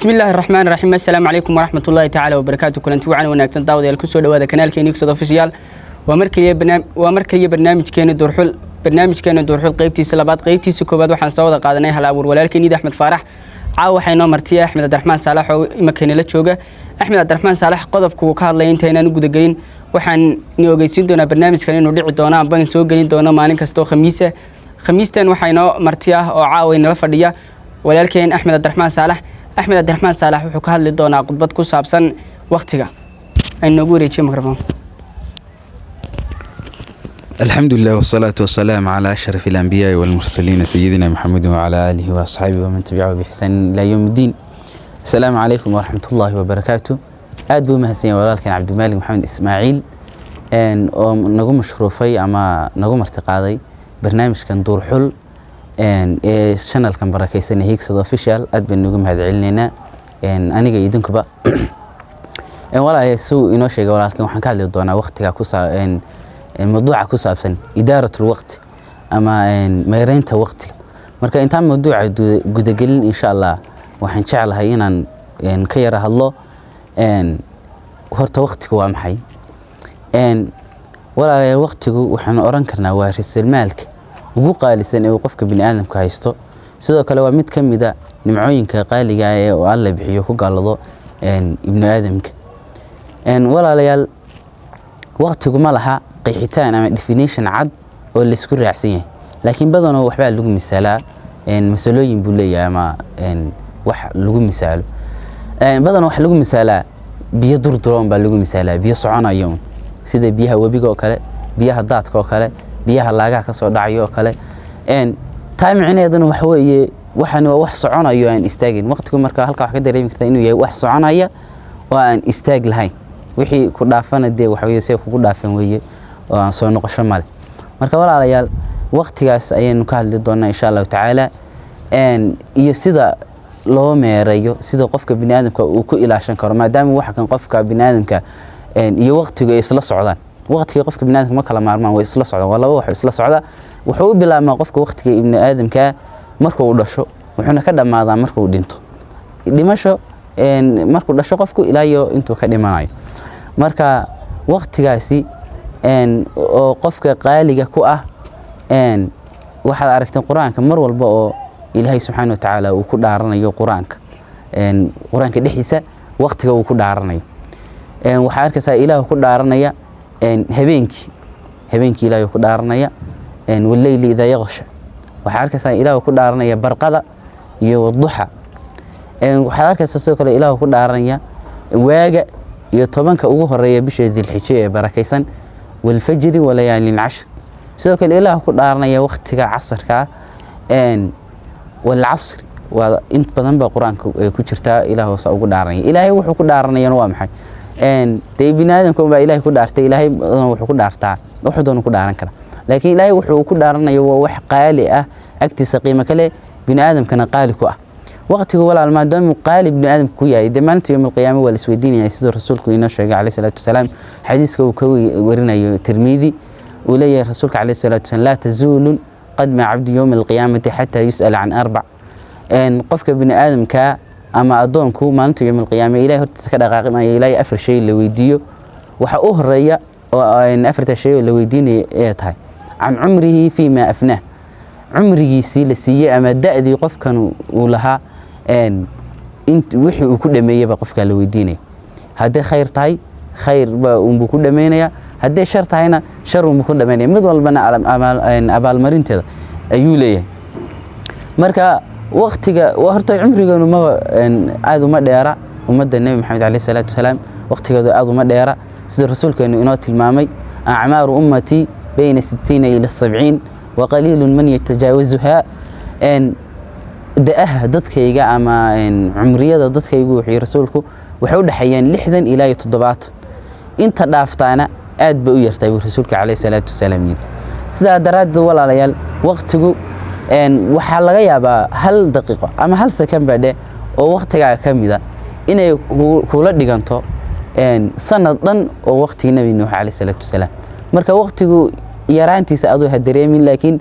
Bismi illaahi raxmaan raxiim. Assalaamu calaykum waraxmat ullaahi tacaala wabarakaatu. Kulanti wacan wanaagsan, daawadayaal, kusoo dhawaada kanaalkeeni Higsad Official. Waa mar kaliya barnaamijkeeni Duurxul. Barnaamijkeena Duurxul qeybtiisa labaad. Qeybtiisa koowaad waxaan soo wada qaadanay hal abuur walaalkeen Iid Axmed Faarax. Caawa waxaa inoo martiya Axmed Cabdiraxmaan Saalax oo iminkaynala jooga. Axmed Cabdiraxmaan Saalax qodobka uu ka hadlaya intaynaan u gudagelin, waxaan ni ogeysiin doonaa barnaamijkan inuu dhici doono ambaan soo gelin doono maalin kastoo Khamiisa. Khamiistan waxaa inoo marti ah oo caawa inala fadhiya walaalkeen Axmed Cabdiraxmaan Saalax. Axmed Cabdiraxmaan Saalax wuxuu ka hadli doonaa khudbad ku saabsan waktiga. Aynu noogu wareejiyo microphone. الحمد لله والصلاة والسلام على أشرف الأنبياء والمرسلين، سيدنا محمد وعلى آله وأصحابه ومن تبعه بإحسان إلى يوم الدين. السلام عليكم ورحمة الله وبركاته. Aad buu mahadsan yahay walaalkan Cabdimaalik Maxamed Ismaaciil oo nagu mashruufay ama nagu martiqaaday barnaamijkan Duurxul ee channelkan barakaysan ee Higsad Official. Aad baan nugu mahad celinaynaa aniga iyo idinkuba. Walaalayaal, suu inoo sheegay walaalkan, waxaan ka hadli doonaa waqtiga ku mawduuca ku saabsan idaaratul waqti ama meereynta waqtiga. Marka intaan mawduuca gudagelin, insha Allah, waxaan jeclahay inaan ka yara hadlo horta waqtigu waa maxay. Walaalayaal, waqtigu waxaan oran karnaa waa rasulmaalka ugu qaalisan ee uu qofka bini aadamka haysto. Sidoo kale waa mid ka mid a nimcooyinka qaaliga ah ee uu Alle bixiyo, ku gallado ibnu aadamka. Walaalayaal, waqtigu ma laha qeexitaan ama definition cad oo laisku raacsan yahay, laakiin badanoo waxbaa lagu misaalaa. Masalooyin buu leeyahay ama wax lagu misaalo. Badanoo waxa lagu misaalaa biyo durduroon baa lagu misaalaa, biyo soconaya un, sida biyaha webiga oo kale, biyaha daadka oo kale, biyaha laagaha ka soo dhacayo oo kale. Taa micnaheeduna waxa weeye waxaan waa wax soconayo, aan istaagin. Waqtigu marka halka wax ka dareemi kartaa inuu yahay wax soconaya oo aan istaag lahayn. Wixii ku dhaafana dee waxa weeye see kugu dhaafan weeye oo aan soo noqosho male. Marka walaalayaal, waqtigaas ayaynu ka hadli doonaa insha Allahu tacaala, iyo sida loo meerayo, sida qofka bini aadamka uu ku ilaashan karo, maadaama waxa kan qofka bini aadamka iyo waqtigu ay isla socdaan. Waqtiga qofka bini aadamka ma kala maarmaan, way isla socdaan, waa laba wax isla socda. Wuxuu u bilaabmaa qofka waqtiga ibni aadamka marka uu dhasho, wuxuuna ka dhammaadaa marka uu dhinto. Dhimasho markuu dhasho qofku ilaa iyo intuu ka dhimanayo. Marka waqtigaasi oo qofka qaaliga ku ah, waxaad aragteen Qur-aanka mar walba oo Ilaahay subxaana wa tacaala uu ku dhaaranayo qur-aanka, qur-aanka dhexdiisa waqtiga uu ku dhaaranayo. Waxaad arkaysaa Ilaahu ku dhaaranaya habeenkii, habeenkii Ilaahu ku dhaaranaya, والليل إذا يغشى. Waxaad arkaysaa Ilaahu ku dhaaranaya barqada iyo waduxa. Waxaad arkaysaa sidoo kale Ilaahu ku dhaaranaya waaga iyo 10-ka ugu horeeya bisha Dilxijo ee barakaysan, والفجر وليال عشر. Sidoo kale Ilaahu ku dhaaranaya waqtiga casarka, والعصر. Waa int badan baa qur-aanka ku jirtaa Ilaah saa ugu dhaaranaya. Ilaahay wuxuu ku dhaaranayana waa maxay? Dee bini aadamka baa Ilaahay ku dhaartay. Ilaahay badan wuxuu ku dhaartaa wuxuu doonu ku dhaaran karaa, laakiin Ilaahay wuxuu ku dhaaranayo waa wax qaali ah, agtiisa qiimo kale, bini aadamkana qaali ku ah. Waqtigu walaal, maadaama qaali bini aadamka ku yahay, dee maalinta yowm alqiyaama waa la isweydiinaya, siduu rasuulku inoo sheegay caleyhi salaatu wasalaam, xadiiska uu ka warinayo Tirmidi, uu leeyahay rasuulka caleyhi salaatu wasalaam: لا تزول قدما عبد يوم القيامة حتى يسأل عن أربع. Qofka bini aadamka ama addoonku maalinta yowm alqiyaama Ilahay hortiisa ka dhaqaaqi maayo ilaahay afar shay la weydiiyo. Waxa u horeeya oo afarta shay oo la weydiinaya ee tahay عن عمره فيما أفناه, cumrigiisii la siiyey ama da'dii qofkan uu lahaa int wixii uu ku dhameeyey baa qofkaa la weydiinaya. Hadday khayr tahay, khayr ba unbuu ku dhameynaya, hadday shar tahayna, shar unbuu ku dhameynaya. Mid walbana abaalmarinteeda ayuu leeyahay. Marka waktiga horta cumrigeenu maba aada uma dheera. Ummadda Nebi Maxamed caleyhi salaatu wasalaam waqtigeedu aada uma dheera, sida rasuulkeenu inoo tilmaamay: أعمار أمتي بين 60 إلى 70 وقليل من يتجاوزها. Da'aha dadkayga ama cumriyada dadkaygu, wuxuu rasuulku, waxay u dhexeeyeen 60 ilaa iyo 70, inta dhaaftaana aad bay u yartahay, buu rasuulka caleyhi salaatu wasalaam yidhi. Sidaa daraaddeed walaalayaal, waqtigu waxaa laga yaabaa hal daqiiqo ama hal second ba dheh oo waqtigaaga ka mida inay kula dhiganto sanad dhan oo waqtigii Nabi Nuux caleyhi salaatu wasalaam. Marka waqtigu yaraantiisa aduu ha dareemin, laakiin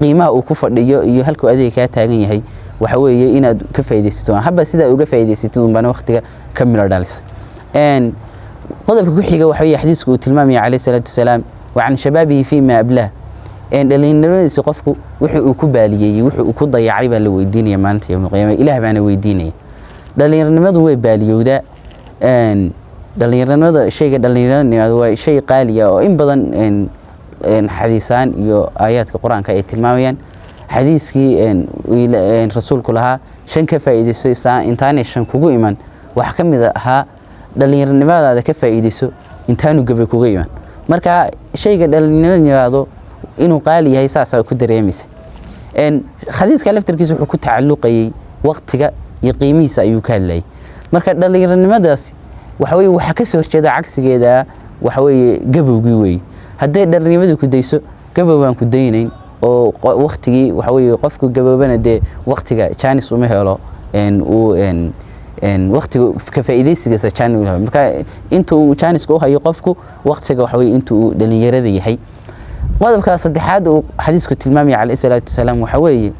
qiimaha uu ku fadhiyo iyo halkuu adiga kaa taagan yahay. Waxa weeye inaad ka faa'iidaysato habba sidaa uga faa'iidaysatid unbaana waqtiga ka midho dhalisa. Qodobka ku xiga waxa weeye xadiisku uu tilmaamaya calayhi salaatu wasalaam: wa can shabaabihi fiima ablaah. Dhalinyaramadiisa qofku wuxuu uu ku baaliyeeyey, wuxuu uu ku dayacay baa la weydiinaya maalinta yowmulqiyaama. Ilaah baana weydiinaya. Dhalinyaranimadu way baaliyowdaa. Dhalinyaranimada, shayga dhalinyaranimadu waa shay qaaliya oo in badan xadiisaan iyo aayaadka Qur-aanka ay tilmaamayaan. Xadiiskii rasuulku lahaa "Shan ka faa'iidayso intaanay shan kugu iman" waxaa ka mid ahaa "Dhalinyaranimadaada ka faa'iidayso intaanu gabay kuga iman". Marka shayga dhalinyaranimadu inuu qaali yahay saasaa ku dareemaysa. Xadiiska laftarkiisa wuxuu ku tacalluqayay waqtiga iyo qiimihiisa ayuu ka hadlayay. Marka dhalinyaranimadaasi waxa weye waxaa kasoo horjeeda cagsigeeda, waxa weeye gabowgii weeye. Hadday dhalinyarimadu ku dayso, gabow baan ku daynayn oo waqtigii waxa weeye qofku gaboobana dee waqtiga jaanis uma helo uu waqtiga ka faa'iidaysigiisa jaanis uma helo. Marka inta uu jaaniska u hayo qofku waqtiga waxa weye inta uu dhalinyarada yahay. Qodobka saddexaad uu xadiisku tilmaamaya calayhi salaatu wasalaam waxa weeye: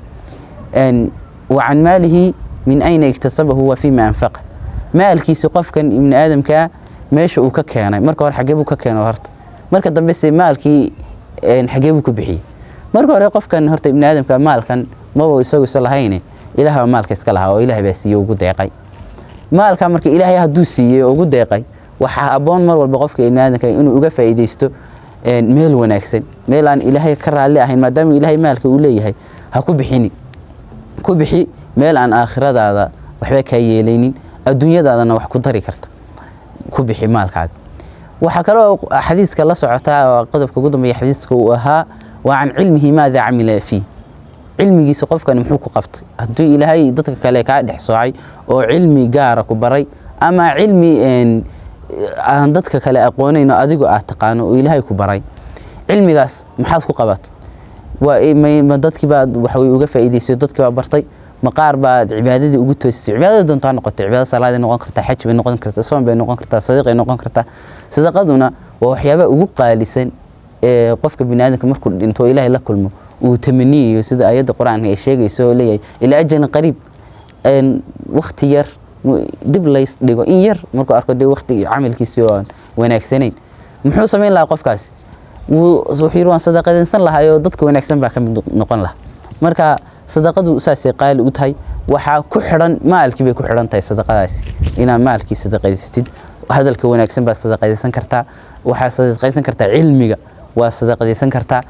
wa can maalihi min ayna iktasabahu wa fima anfaqa. Maalkiisi qofkan ibni aadamkaa meesha uu ka keenay, marka hore xagee buu ka keenay horta, marka dambe se maalkii xagee buu ku bixiyey? Marka hore qofkan horta ibni aadamka maalkan maba isagu isa lahayne, Ilaah baa maalka iska lahaa oo Ilaah baa siiyey, ugu deeqay maalka. Marka Ilaahay hadduu siiyey oo ugu deeqay, waxaa habboon mar walba qofka ibni aadamka inuu uga faa'iidaysto meel wanaagsan. Meel aan Ilaahay ka raalli ahayn, maadaama Ilaahay maalka uu leeyahay, ha ku bixini. Ku bixi meel aan aakhiradaada waxba kaa yeelaynin, adduunyadaadana wax ku dari karta ku bixi maalkaaga. Waxaa kaloo xadiiska la socotaa oo qodobka ugu dambeeya xadiiska uu ahaa: wa can cilmihi maada camila fiih. Cilmigiisa qofkani muxuu ku qabtay? Hadduu Ilaahay dadka kale kaa dhex soocay oo cilmi gaara ku baray ama cilmi aan dadka kale aqoonayn oo adigu aad taqaano oo Ilaahay ku baray, cilmigaas maxaad ku qabatay? Ma dadkii baad waxawey uga faa'iidaysay? Dadkii baa bartay? Ma qaar baad cibaadadii ugu toosisay? Cibaadada doontaa noqotay, cibaadada salaaday noqon kartaa, xaj bay noqon kartaa, soon bay noqon kartaa, sadiiqay noqon kartaa. Sadaqaduna waa waxyaabaha ugu qaalisan ee qofka bini aadamka markuu dhinto oo Ilaahay la kulmo uu tamaniyayo, sida aayadda Qur-aanka ay sheegayso oo leeyahay ilaa ajalin qariib, waqti yar dib lays dhigo in yar. Markuu arko dee waqtigii camalkiisii oo aan wanaagsanayn, muxuu samayn lahaa qofkaasi? Wuxuu yidhi: "Waan sadaqadaysan lahaayoo dadka wanaagsan baa ka mid noqon lahaa." Marka sadaqadu saasay qaali u tahay. Waxaa ku xidhan maalkii bay ku xidhan tahay sadaqadaasi, inaad maalkii sadaqaysatid. Hadalka wanaagsan baad sadaqaysan kartaa, waxaad sadaqaysan kartaa cilmiga, waa sadaqadaysan kartaa.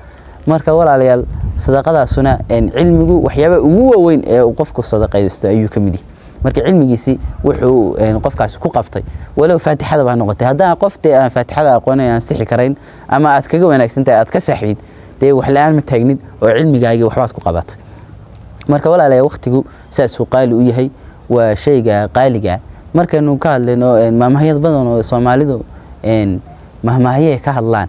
Marka walaalayaal, sadaqadaasuna cilmigu waxyaaba ugu waaweyn ee uu qofku sadaqaysto ayuu ka mid yahay. Marka cilmigiisi wuxuu qofkaasi ku qabtay, walow faatixada baa noqotay, haddaan qof dee aan faatixada aqoonayn aan sixi karayn ama aad kaga wanaagsan tahay aad ka saxdid, dee wax la-aan ma taagnid oo cilmigaagii waxbaad ku qabatay. Marka walaalayaal, waqtigu saasuu qaali u yahay, waa shayga qaaliga ah. Markaynu ka hadlayno maahmaahyad badan oo Soomaalidu mahmaahyahay ka hadlaan,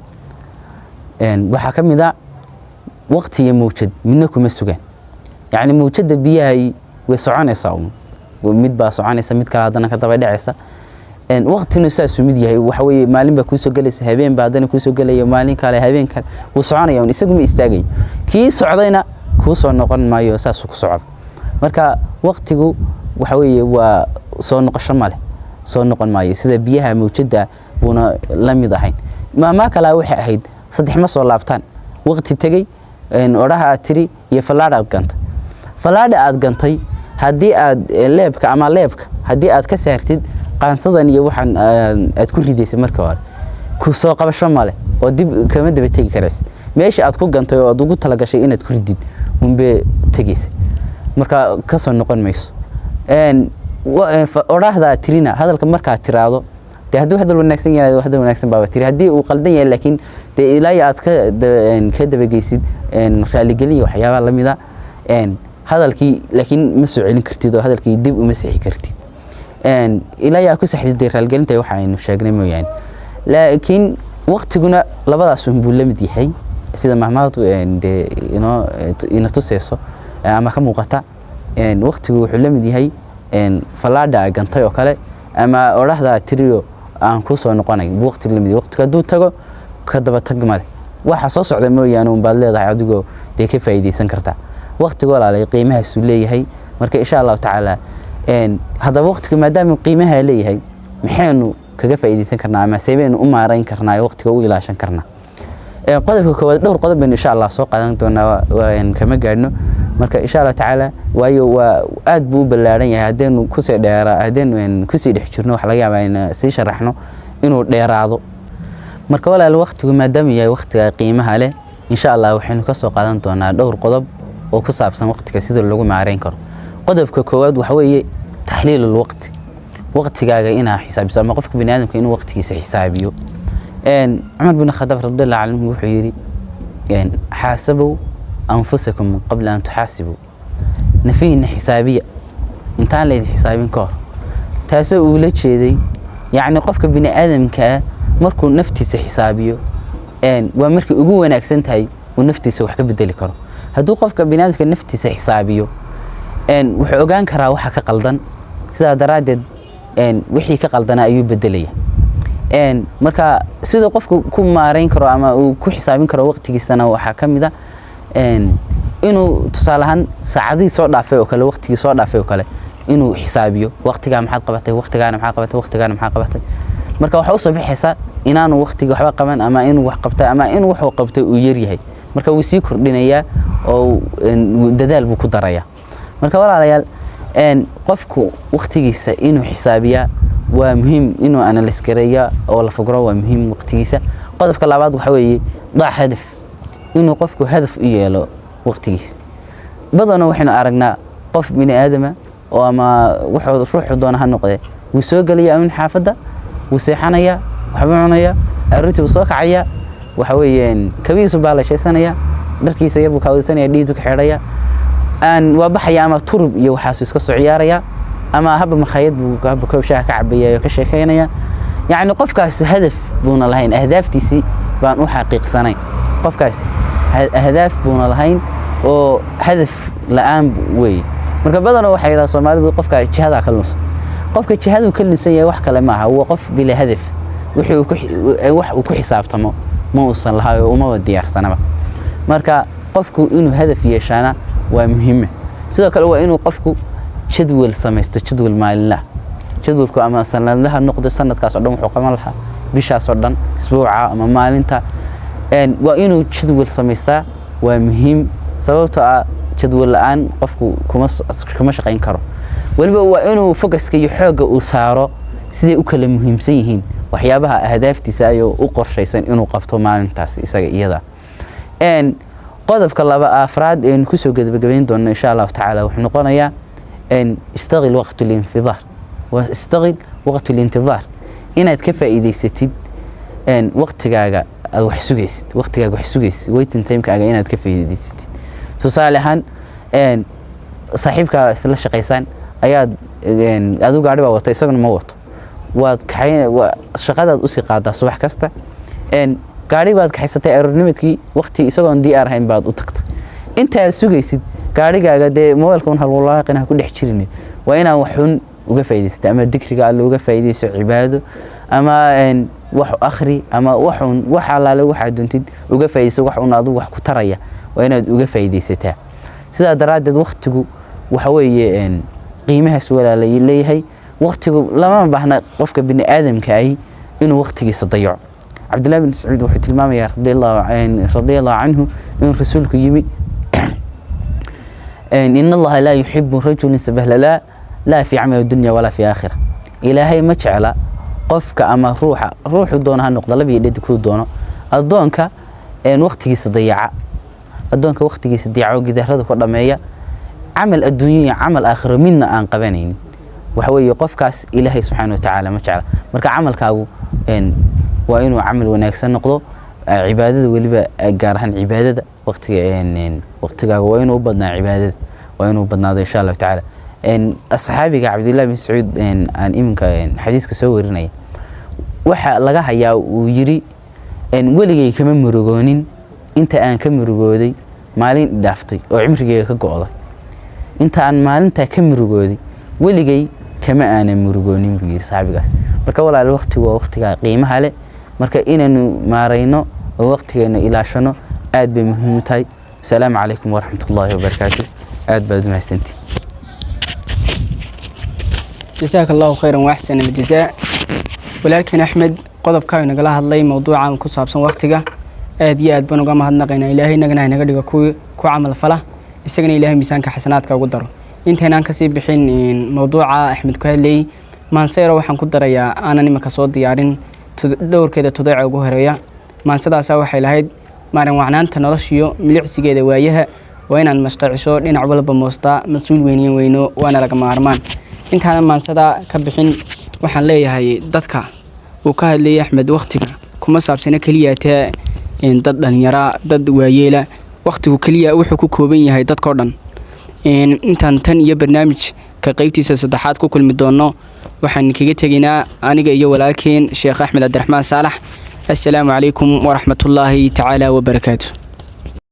waxaa ka mid a "Waqti iyo mawjad midna kuma sugaan". Yacni mawjadda biyahay way soconaysaa un, mid baa soconaysa, mid kale haddana ka daba dhacaysa. Waqtina saasuu mid yahay. Waxa weeye maalin baa kuusoo gelaysa, habeen baa haddana kuusoo gelaya, maalin kale, habeen kale, wuu soconaya un, isagu ma istaagayo. Kii socdayna kuu soo noqon maayo, saasuu ku socda. Marka waqtigu waxa weeye waa soo noqosho ma leh, soo noqon maayo, sida biyaha mawjadda buuna la mid ahayn. Maamaa kalaa waxay ahayd "Saddex ma soo laabtaan: waqti tegey, odhaha aad tiri iyo fallaadha aad gantay". Fallaadha aad gantay haddii aad leebka ama leebka haddii aad ka saartid qaansadan iyo waxaan aad ku ridaysay marka hore, ku soo qabasho male oo dib kama daba tegi karaysid. Meesha aad ku gantay oo aad ugu talagashay inaad ku ridid unbee tegaysa, marka ka soo noqon mayso. Odhaahda aad tirina, hadalka markaad tiraahdo dee, hadduu hadal wanaagsan yahay, hadal wanaagsan baaba tiri. Haddii uu qaldan yahay laakiin dee ilaa iyo aad ka dabageysid raaligelin iyo waxyaabaha la mida, hadalkii laakiin ma soo celin kartid oo hadalkii dib uma sixi kartid ilaa iyo aad ku saxdid dee raaligelinta waxa aynu sheegnay mooyaane. Laakiin waqtiguna labadaas un buu la mid yahay, sida mahmaahdu dee inoo ina tuseyso ama ka muuqata. Waqtigu wuxuu la mid yahay fallaadha gantay oo kale ama odhahda tiriyo aan ku soo noqonay buu waqtigu la mid yahay. Waqtigu hadduu tago, ka daba tag male, waxa soo socda mooyaane un baad leedahay adigoo dee ka faa'iidaysan kartaa waqtigu. Walaalay, qiimahaasuu leeyahay. Marka insha Allahu tacaala, haddaba waqtigu maadaama qiimaha leeyahay, maxaynu kaga faa'iidaysan karnaa ama seebeynu u maarayn karnaa ee waqtiga u ilaashan karnaa? Qodobka koowaad, dhowr qodob baynu insha Allah soo qaadan doonaa, kama gaadhno. Marka insha Allah tacaala, waayo waa aad buu u ballaaran yahay, haddaynu kusii dheera, haddaynu kusii dhex jirno, waxa laga yaabaa in sii sharaxno inuu dheeraado. Marka walaal, waqtigu maadaama yahay waqtiga qiimaha leh, insha Allah waxaynu ka soo qaadan doonaa dhowr qodob oo ku saabsan waqtiga sida lagu maareyn karo. Qodobka koowaad waxa weeye taxliilul waqti, waqtigaaga inaa xisaabiso ama qofka bini aadamka inuu waqtigiisa xisaabiyo. Cumar bin Khadaab radiallahu canhu wuxuu yidhi: "Xaasabow anfusakum qabla an tuxaasibuu", nafihiina xisaabiya intaan laydin xisaabin ka hor. Taasoo uu la jeeday, yacni, qofka bini aadamka ah markuu naftiisa xisaabiyo waa markii ugu wanaagsan tahay uu naftiisa wax ka bedeli karo. Hadduu qofka bini aadamka naftiisa xisaabiyo, wuxuu ogaan karaa waxa ka qaldan, sidaa daraaddeed wixii ka qaldanaa ayuu bedelaya. Marka sida qofku ku maareyn karo ama uu ku xisaabin karo waqtigiisana waxaa ka mid a inuu tusaale ahaan saacadihii soo dhaafay oo kale, waqtigii soo dhaafay oo kale inuu xisaabiyo: waqtigaa maxaad qabatay, waqtigaana maxaa qabatay, waqtigaana maxaa qabatay? Marka waxaa usoo baxaysa inaanu waqtigii waxba qaban ama inuu wax qabtay ama inuu wuxuu qabtay uu yar yahay. Marka wuu sii kordhinayaa oo dadaal buu ku darayaa. Marka walaalayaal, qofku waqtigiisa inuu xisaabiyaa waa muhiim, inuu analyse gareeya oo la fagro waa muhiim waqtigiisa. Qodobka labaad waxa weeye ضع هدف, inuu qofku hadaf u yeelo waqtigiisa. Badanaa waxaynu aragnaa qof bini aadama oo ama wuxuu ruuxu doona ha noqdee, wuu soo gelayaa in xaafadda, wuu seexanayaa, waxbuu cunayaa, aroortii buu soo kacayaa, waxa weeyaan kabihiisu baa la shaysanaya, dharkiisa yar buu kaawdaysanaya, dhiidu ka xidhaya, aan waa baxaya ama turub iyo waxaasuu iska soo ciyaaraya ama haba makhaayad buu haba koob shaaha ka cabaya oo ka sheekeynaya. Yacni qofkaas hadaf buuna lahayn, ahdaaftiisii baan u xaqiiqsanayn. Qofkaas ahdaaf buuna lahayn oo hadaf la'aan weeye. Marka badanoo waxay yidhaha Soomaalidu qofka jihadaa ka lunsan. Qofka jihadu ka lunsan yahay wax kale maaha, waa qof bila hadaf, wixii uu ku wax uu ku xisaabtamo ma uusan lahaa oo umaba diyaarsanaba. Marka qofku inuu hadaf yeeshaana waa muhiime. Sidoo kale waa inuu qofku jadwal samaysto, jadwal maalinlaha, jadwalku ama sanadlaha noqdo, sanadkaas oo dhan wuxuu qaban lahaa, bishaas oo dhan, isbuuca ama maalinta, waa inuu jadwal samaystaa, waa muhiim. Sababtoo ah jadwal la'aan qofku kuma shaqayn karo. Weliba waa inuu focuska iyo xoogga uu saaro siday u kala muhiimsan yihiin waxyaabaha ahdaaftiisa ayuu u qorshaysan inuu qabto maalintaas isaga iyada. Qodobka laba afraad eenu kusoo gebagabayn doono insha Allahu tacaala wuxuu noqonayaa استغل وقت الانتظار, واستغل وقت الانتظار, inaad ka faa'iidaysatid waqtigaaga aad wax sugaysid, waqtigaaga wax sugaysid, waiting timekaaga inaad ka faa'iidaysatid. Tusaale ahaan, saaxiibkaa isla shaqaysaan ayaad adigu gaadhi baa wato, isaguna ma wato, waad kaxayn, shaqadaad usii qaadaa subax kasta. Gaadhi baad kaxaysatay aroornimadkii, waqti isagoon diyaar ahayn baad u tagtay. Inta aad sugaysid gaadhigaaga, dee mobilka un halwalaaqina ha ku dhex jirin, waa inaan waxun uga faa'iidaysata, ama dikriga Alle uga faa'iidayso, cibaado ama wax akhri ama waxun, wax allaale waxaad doontid uga faa'iidayso, wax un adigu wax ku taraya waa inaad uga faa'iidaysataa. Sidaa daraaddeed waqtigu waxa weeye qiimahaas walaalay leeyahay. Waqtigu lama baahna qofka bini aadamka ahi inuu waqtigiisa dayaco. Cabdillahi bin Mascuud wuxuu tilmaamayaa radiallahu canhu inuu rasuulku yimi: "إن الله لا يحب رجلا سبهللا لا في عمل الدنيا ولا في آخرة." Ilaahay ma jecla qofka ama ruuxa, ruuxu doono ha noqdo, laba iyo dhedig kuu doono, addoonka waqtigiisa dayaca, addoonka waqtigiisa dayaca oo gidaarada ku dhameeya, camal adduunyo iyo camal aakhiro midna aan qabanaynin. Waxa weeye qofkaas Ilaahay subxaana watacaala ma jecla. Marka camalkaagu waa inuu camal wanaagsan noqdo, cibaadada weliba, gaar ahaan cibaadada. Waqtiga waqtigaaga waa inuu u badnaa cibaadada, waa inuu badnaado insha Allahu tacaala. Asxaabiga Cabdillahi bin Sacuud aan iminka xadiiska soo warinaya, waxa laga hayaa uu yiri: "Weligay kama murugoonin inta aan ka murugooday maalin dhaaftay oo cimrigeyga ka go'day. Inta aan maalintaa ka murugooday weligay kama aanan murugoonin," buu yiri saxaabigaas. Marka walaal, waqtigu waa waqtiga qiimaha leh. Marka inaynu maarayno oo waqtigeena ilaashano aad bay muhiim u tahay. Asalaamu calaykum waraxmatullaahi wabarakaatu. Aad baad u mahadsantihin. Jasaaka Allahu khayran waaxsan aljazaa. Walaalkeen Axmed qodobka nagala hadlay mowduucan ku saabsan waqtiga, aad iyo aad baan uga mahadnaqaynaa. Ilaahay inagana haynaga dhigo kuwii ku camal fala, isagana Ilaahay miisaanka xasanaadka ugu daro. Intaynaan kasii bixin mowduuca Axmed ku hadlayey, maanseyro waxaan ku darayaa aanan iminka soo diyaarin dhowrkeeda tudeeca ugu horeeya. Maansadaasa waxay lahayd: maalin wacnaanta noloshiyo milicsigeeda waayaha waa inaad mashqacisho, dhinac walba moostaa, mas-uul weyniyan weyno, waana laga maarmaan. Intaanan maansada ka bixin, waxaan leeyahay dadka uu ka hadlayay Axmed waktiga kuma saabsana keliya tee dad dhalinyara, dad waayeela. Waktigu keliya wuxuu ku kooban yahay dadkao dhan. Intaan tan iyo barnaamijka qeybtiisa saddexaad ku kulmi doono, waxaan kaga tegaynaa aniga iyo walaalkeen Sheekh Axmed Cabdiraxmaan Saalax: assalaamu calaykum waraxmatullaahi tacaala wabarakaatu.